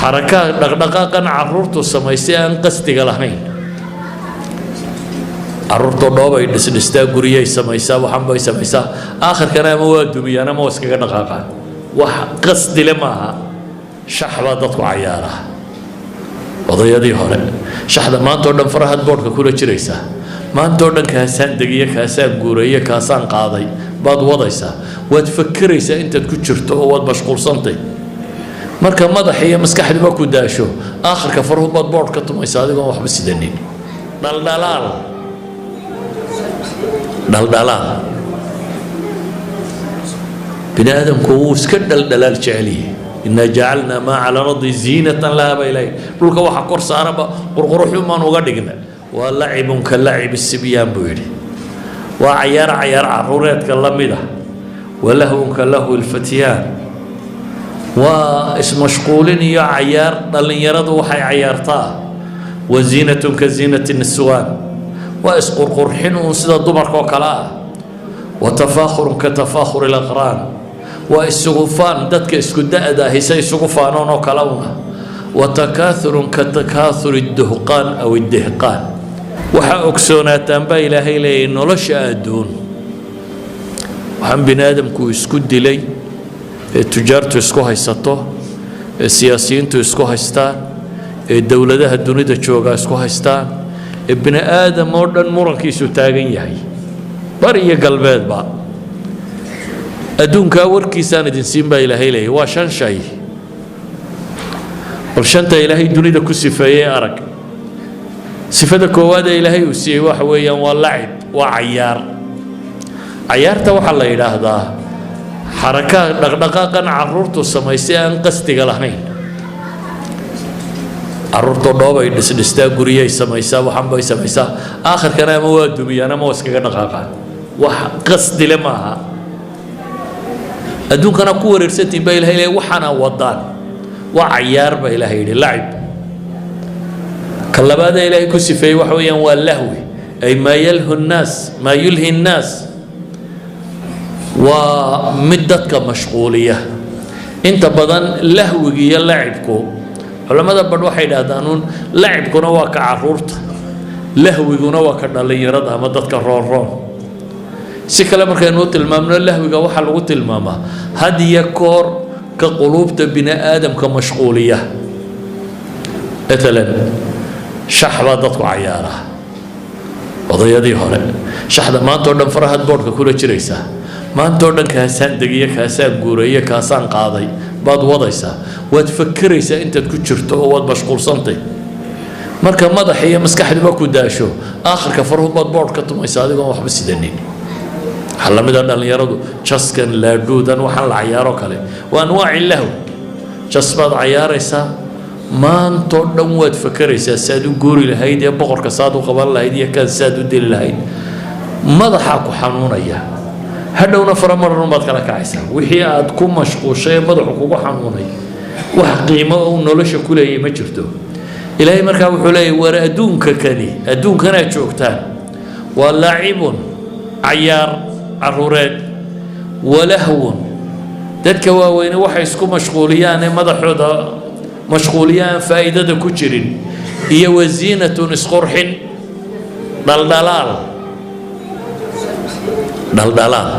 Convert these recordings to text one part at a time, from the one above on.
Xarakaha dhaqdhaqaaqan caruurtu samaysay aan qasdiga lahayn. Caruurtu dhoobay dhisdhistaa, guryay samaysaa, waxan bay samaysaa, aakhirkana ama waa dumiyaan ama waa iskaga dhaqaaqaan. Wax qasdile maaha. Shax baa dadku cayaaraa. Odayadii hore shaxda maanta oo dhan farahaad boodhka kula jiraysaa, maanta oo dhan kaasaan degiye, kaasaan guureeye, kaasaan qaaday baad wadaysaa. Waad fakeraysaa intaad ku jirto oo waad mashquulsantay. Marka madaxa iyo maskaxduba ku daasho, aakhirka faruhu baad boodh ka tumaysaa adigoon waxba sidanin. Dhaldhalaal, dhaldhalaal. Bini aadamku wuu iska dhaldhalaal jecelyahay. إنا جعلنا ما على الأرض زينة لها baa Ilaahay. Dhulka waxa kor saaranba qurquruxumaan uga dhigna. Waa لعب كلعب الصبيان buu yidhi, waa cayaar cayaar caruureedka la mid ah. ولهو كلهو الفتيان, waa ismashquulin iyo cayaar dhallinyaradu waxay cayaartaa. وزينة كزينة النسوان, waa isqurqurxin uun sida dumarka oo kale ah. وتفاخر كتفاخر الأقران, waa isugu faan dadka isku da'da ahi say isugu faanoon oo kale una. وتكاثر كتكاثر الدهقان أو الدهقان. Waxaa ogsoonaataan baa Ilaahay leeyahay, nolosha adduun waxaan bini aadamku isku dilay ee tujaartu isku haysato, ee siyaasiyiintu isku haystaan, ee dowladaha dunida joogaa isku haystaan, ee bini aadam oo dhan murankiisu taagan yahay, bari iyo galbeedba, adduunkaa warkiisaan idin siin baa Ilaahay leeyahay, waa shan shay. Bal shanta Ilaahay dunida ku sifeeyey arag. Sifada koowaad ee Ilaahay uu siiyey waxa weeyaan waa lacib, waa cayaar. Cayaarta waxaa la yidhaahdaa xarakaha dhaqdhaqaaqan caruurtu samaysay aan qasdiga lahayn. Caruurtu dhoobay dhisdhistaa, guryay samaysaa, waxan bay samaysaa, aakhirkana ama waa dumiyaan ama waa iskaga dhaqaaqaan. Wax qasdile maaha. Adduunkana ku wareersantiin baa Ilahay leeyahay, waxaana wadaan waa cayaar baa Ilahay yidhi, lacib. Ka labaada Ilaahay ku sifeeyey waxa weeyaan waa lahwi, ay ما يلهو الناس، ما يلهي الناس, waa mid dadka mashquuliya inta badan. Lahwiga iyo lacibku, culammada badh waxay idhahdaan uun lacibkuna waa ka caruurta, lahwiguna waa ka dhallinyarada ama dadka roonroon. Si kale markaynu u tilmaamno, lahwiga waxaa lagu tilmaamaa had iyo koor ka quluubta bini aadamka mashquuliya. Maalan shax baa dadku cayaaraa. Odayadii hore shaxda maanta oo dhan farahaad boodhka kula jiraysaa, maanta oo dhan kaasaan degiye, kaasaan guureeye, kaasaan qaaday baad wadaysaa. Waad fakeraysaa intaad ku jirto oo waad mashquulsantay. Marka madaxa iyo maskaxduba ku daasho, aakhirka faruhu baad boodh ka tumaysaa adigoon waxba sidanin. Waxaa la mid a dhallinyaradu jaskan, laadhuudan, waxaan la cayaaro kale waa أنواع اللهو. Jas baad cayaaraysaa, maantoo dhan waad fakeraysaa saad u guuri lahayd ee boqorka saad u qaban lahayd iyo kan saad u dili lahayd. Madaxaa ku xanuunaya, hadhowna faramaran baad kala kacaysaa. Wixii aad ku mashquushay ee madaxu kugu xanuunay wax qiimo uu nolosha ku leeyahay ma jirto. Ilaahay markaa wuxuu leeyahy, war adduunka kani, adduunkanaad joogtaan, waa لعب, cayaar caruureed, ولهو, dadka waaweyne waxay isku mashquuliyaan ee madaxooda mashquuliyaan faa'iidada ku jirin, iyo وزينة, isqurxin, dhaldhalaal, dhaldhalaal.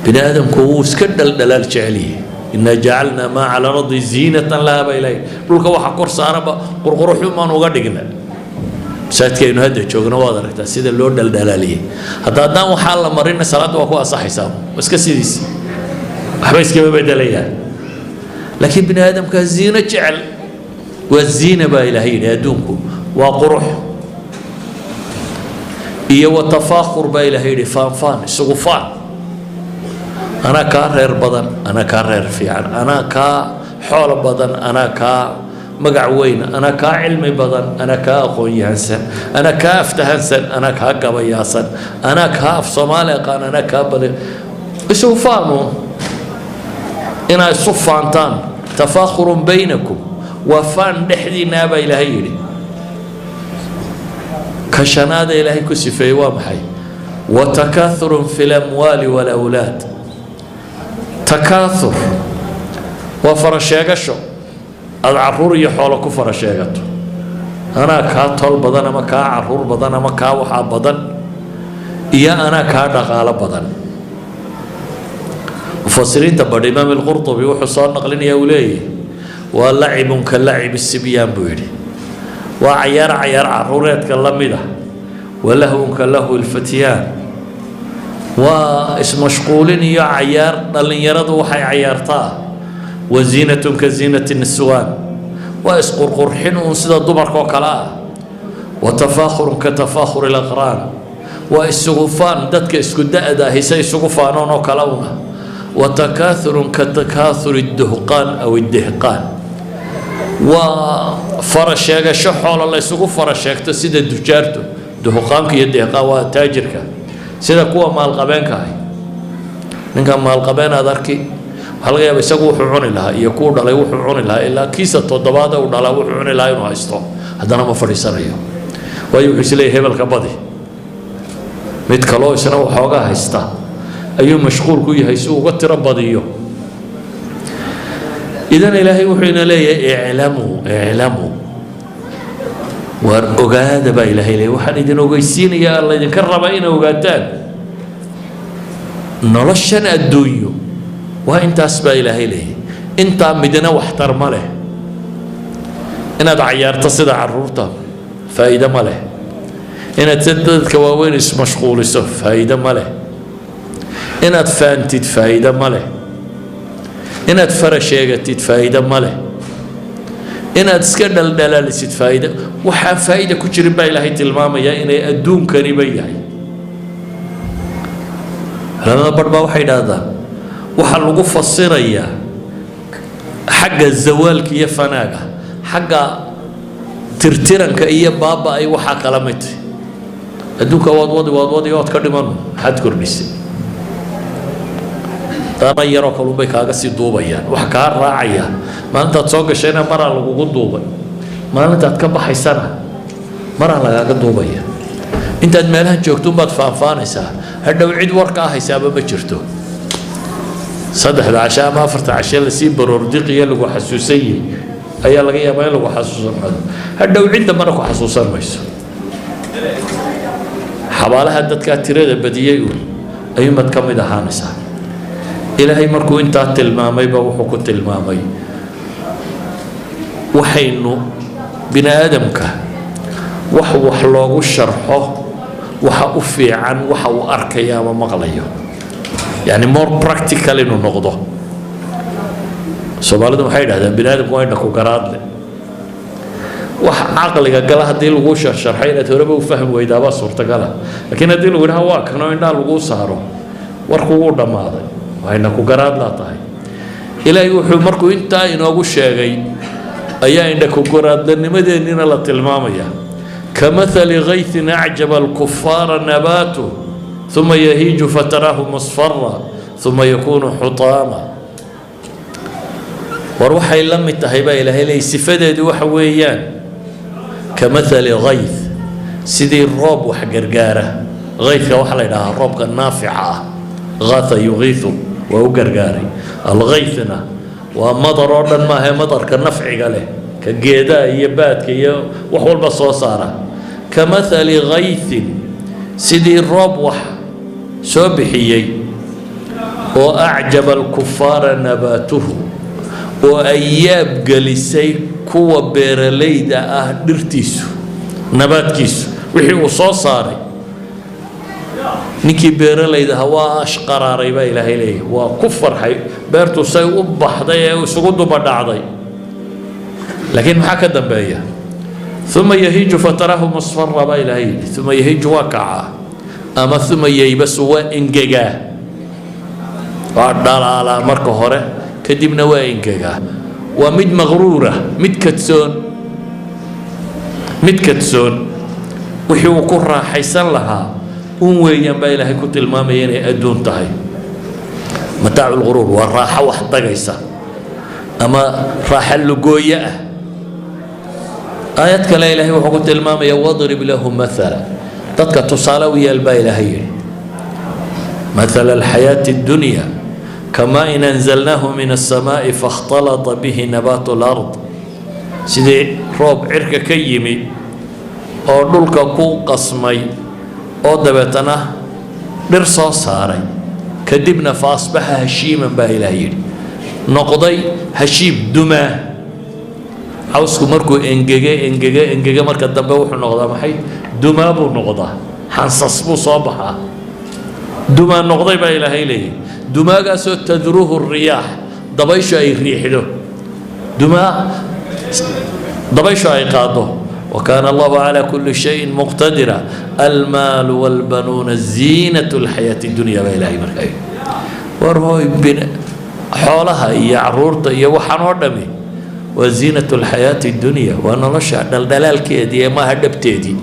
Bini aadamku wuu iska dhaldhalaal jecelyahay. إنا جعلنا ما على الأرض زينة لها baa Ilaahay. Dhulka waxa kor saaranba qurquruxumaan uga dhigna. Masaajidkaynu hadda joogno waad aragtaa sida loo dhaldhalaaliyey. Hadda haddaan waxaa la marina, salaadda waa ku asaxaysaa, waa iska sidiisi, waxba iskama bedelayaan. Laakiin bini aadamkaa ziino jecel. Waa ziina baa Ilaahay yidhi, adduunku waa qurux. Iyo وتفاخر baa Ilaahay yidhi, faanfaan, isugu faan: anaa kaa reer badan, anaa kaa reer fiican, anaa kaa xoolo badan, anaa kaa magac weyn, anaa kaa cilmi badan, anaa kaa aqoon-yahansan, anaa kaa aftahansan, anaa kaa gabayaasan, anaa kaa af Soomaali aqaan, anaa kaa badan. Isugu faanu, inaa isu faantaan. تفاخر بينكم, waa faan dhexdiinaa baa Ilaahay yidhi. Ka shanaada Ilaahay ku sifeeyey waa maxay? وتكاثر في الأموال والأولاد. تكاثر Waa fara sheegasho aada caruur iyo xoolo ku fara sheegato: anaa kaa tol badan, ama kaa caruur badan, ama kaa waxaa badan, iyo anaa kaa dhaqaalo badan. Mufasiriinta badh, Imaam Alqurطubi wuxuu soo naqlinaya, uu leeyahy: waa لعب كلعب الصبيان buu yidhi, waa cayaar cayaar caruureedka la mid ah, ولهو كلهو الفتيان, waa ismashquulin iyo cayaar dhallinyaradu waxay cayaartaa, وزينة كزينة النسوان, waa isqurqurxin uun sida dumarka oo kale ah, وتفاخر كتفاخر الأقران, waa isugu faan dadka isku da-da ahi say isugu faanoon oo kale una, وتكاثر كتكاثر الدهقان أو الدهقان, waa fara sheegasho xoolo la isugu fara sheegto sida dujaartu. Duhqaanka iyo dehqaan waa taajirka, sida kuwa maalqabeenka ahi. Ninka maalqabeen aad arki, waxaa laga yaaba isagu wuxuu cuni lahaa iyo kuu dhalay wuxuu cuni lahaa ilaa kiisa toddobaad uu dhalaa wuxuu cuni lahaa inuu haysto, haddana ma fadhiisanayo. Waayo, wuxuu isleeyahay hebelka badi. Mid kaloo isna waxoogaa haysta ayuu mashquul ku yahay si uu uga tiro badiyo. إذن Ilaahay wuxuu ina leeyahay: اعلموا، اعلموا, waar ogaada baa Ilaahay leeyahy. Waxaan idin ogeysiinayaa, laydinka rabaa inay ogaataan noloshan adduunyo waa intaas baa Ilaahay leeyahy. Intaa midna waxtar ma leh. Inaad cayaarto sida caruurta faa'iido ma leh. Inaad si dadka waaweyn ismashquuliso faa'iido ma leh. Inaad faantid faa'iido ma leh. Inaad fara sheegatid faa'iido ma leh. Inaad iska dhaldhalaalisid faa'iido, waxaan faa'iida ku jirin baa Ilaahay tilmaamayaa inay adduunkaniba yahay. Culamada barh baa waxay idhaahdaan waxaa lagu fasirayaa xagga zawaalka iyo fanaaga, xagga tirtiranka iyo baaba ay waxaa kala mid tahay. Adduunka waad wadi, waad wadi, ood ka dhimanu, maxaad kordhisay? Dana yaroo kalunbay kaaga sii duubayaan. Wax kaa raacaya maalintaad soo gashayna maraa lagugu duubay, maalintaad ka baxaysana maraa lagaaga duubaya. Intaad meelahan joogto unbaad faanfaanaysaa, hadhow cid warka haysaaba ma jirto. 3da cashe ama 4ta cashe lasii baroordiqiya lagu xasuusan yahay ayaa laga yaabaa in lagu xasuusan. Hadhow cid dambana ku xasuusan mayso. Xabaalaha dadkaa tirada badiyey uun ayuunbaad ka mid ahaanaysaa. Ilaahay markuu intaa tilmaamayba, wuxuu ku tilmaamay waxaynu bini aadamka wax loogu sharxo waxa u fiican waxa uu arkayo ama maqlayo, yani more practical inuu noqdo. Soomaalidu maxay idhahdaan? Bini aadamku waa indha ku garaadle. Wax caqliga gala haddii laguu sharsharxay, inaad horeba u fahmi weydaabaa suurtagala. Laakiin haddii lagu yidhaha waa kanoo indhaha laguu saaro, warku wuu dhammaaday, waa indha ku garaadlaa tahay. Ilaahay wuxuu markuu intaa inoogu sheegay ayaa indha ku garaadlanimadeennina la tilmaamaya: كمثل غيث أعجب الكفار نباته ثم يهيج فتراه مصفرا ثم يكون حطاما. War waxay la mid tahay baa Ilaahay leeyay, sifadeedu waxa weeyaan كمثل غيث, sidii roob wax gargaara. Gaythka waxaa la yidhahaa roobka naafica ah. غاث يغيث waa u gargaaray. الغيثna waa madar oo dhan maahae, madarka nafciga leh, ka geedaha iyo baadka iyo wax walba soo saara. كمثل غيث, sidii roob wax soo bixiyey oo أعجب الكفار نباته, oo ay yaab gelisay kuwa beeralayda ah dhirtiisu, nabaadkiisu, wixii uu soo saaray. Ninkii beeralayda ahaa waa ashqaraaray baa Ilaahay leeyahy, waa ku farxay beertu say u baxday ee isugu duba dhacday. Laakiin maxaa ka dambeeya? ثم يهيج فتراه مصفرا baa Ilaahay yidhi. ثم يهيج waa kacaa, ama ثم ييبس, waa engegaa, waa dhalaalaa marka hore, kadibna waa engegaa. Waa mid maqruura, mid kadsoon, mid kadsoon. Wixii uu ku raaxaysan lahaa un weeyaan baa Ilaahay ku tilmaamaya inay adduun tahay. متاع الغرور waa raaxo wax dagaysa ama raaxo lugooye ah. Aayad kale Ilaahay wuxuu ku tilmaamaya: واضرب لهم مثلا, dadka tusaale u yeel baa Ilaahay yidhi, مثل الحياة الدنيا. كماء أنزلناه من السماء فاختلط به نبات الأرض, sidii roob cirka ka yimi oo dhulka ku qasmay oo dabeetana dhir soo saaray, kadibna فأصبح هشيما baa Ilaah yidhi, noqday hashiim, dumaa. Cawsku markuu engege, engege, engege, marka dambe wuxuu noqdaa maxay? Dumaa buu noqdaa, xansas buu soo baxaa. Dumaa noqday baa Ilaahay leeyahy, dumaagaasoo تذروه الرياح, dabayshu ay riixdo, dumaa dabayshu ay qaado. وكان الله على كل شيء مقتدرا. المال والبنون زينة الحياة الدنيا baa Ilaahay markaa yidhi. War hooy, bin xoolaha iyo caruurta iyo waxaan oo dhami waa زينة الحياة الدنيا, waa nolosha dhaldhalaalkeedii ee maaha dhabteedii.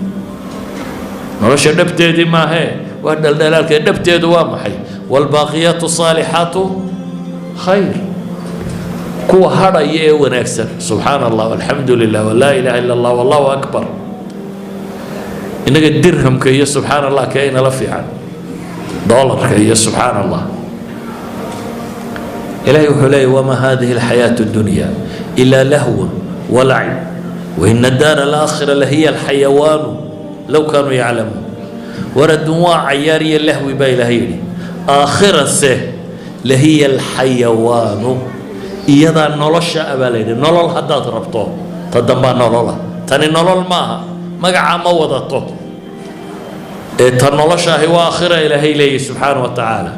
Nolosha dhabteedii maahee, waa dhaldhalaalkeed. Dhabteedu waa maxay? والباقيات الصالحات خير, kuwa hadhaya ee wanaagsan, subxaana Allah, alxamdu lilah, ولا إله إلا الله, والله أكبر. Innaga dirhamka iyo subxaana Allah kee inala fiican? Doolarka iyo subxaana Allah. Ilahay wuxuu leeyahy: وما هذه الحياة الدنيا إلا لهو ولعب وإن الدار الآخرة لهي الحيوان لو كانوا يعلمون. War adduun waa cayaar iyo lahwi baa Ilaahay yidhi, aakhirase لهي الحيوان, iyadaa nolosha abaa la yidhi. Nolol haddaad rabto, ta dambaa nolola. Tani nolol maaha, magacaa ma wadato, ee ta nolosha ahi waa aakhira, Ilaahay leeyahy subxaana wa tacaala.